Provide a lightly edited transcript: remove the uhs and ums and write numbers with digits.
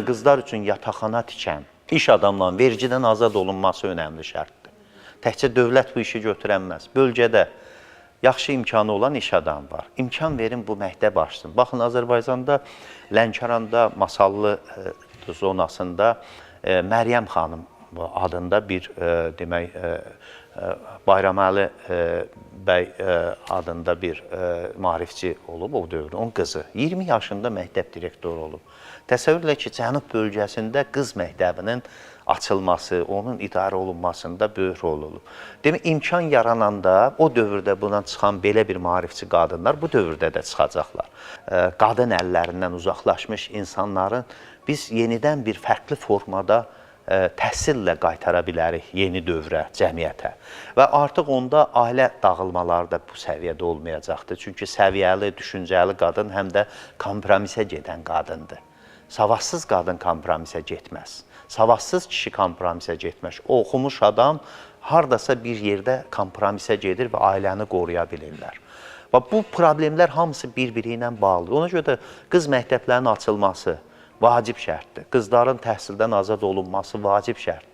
Qızlar üçün yataqxana tikən iş adamlarının vergidən azad olunması önəmli şərtdir. Təkcə dövlət bu işi götürənməz. Bölgədə yaxşı imkanı olan iş adamı var. İmkan verin bu məktəb açsın. Baxın, Azərbaycanda Lənkəranda Masallı zonasında Məryəm xanım adında bir demək Bayramalı bəy adında bir maarifçi olub o dövrdə. Onun qızı 20 yaşında məktəb direktoru olub. Təsəvvür elə ki, Cənub bölgəsində qız məktəbinin açılması, onun idarə olunmasında böyük rol olub. Demək, imkan yarananda o dövrdə bundan çıxan belə bir maarifçi qadınlar bu dövrdə də çıxacaqlar. Qadın əllərindən uzaqlaşmış insanların biz yenidən bir fərqli formada təhsillə qaytara bilərik yeni dövrə, cəmiyyətə. Və artıq onda ailə dağılmaları da bu səviyyədə olmayacaqdır. Çünki səviyyəli, düşüncəli qadın həm də kompromisə gedən qadındır. Savadsız qadın kompromisə getməz. Savadsız kişi kompromisə getməz. O oxumuş adam hardasa bir yerdə kompromisə gedir və ailəni qoruya bilirlər. Və bu problemlər hamısı bir-biri ilə bağlıdır. Ona görə də qız məktəblərinin açılması vacib şərtdir. Qızların təhsildən azad olunması vacib şərtdir.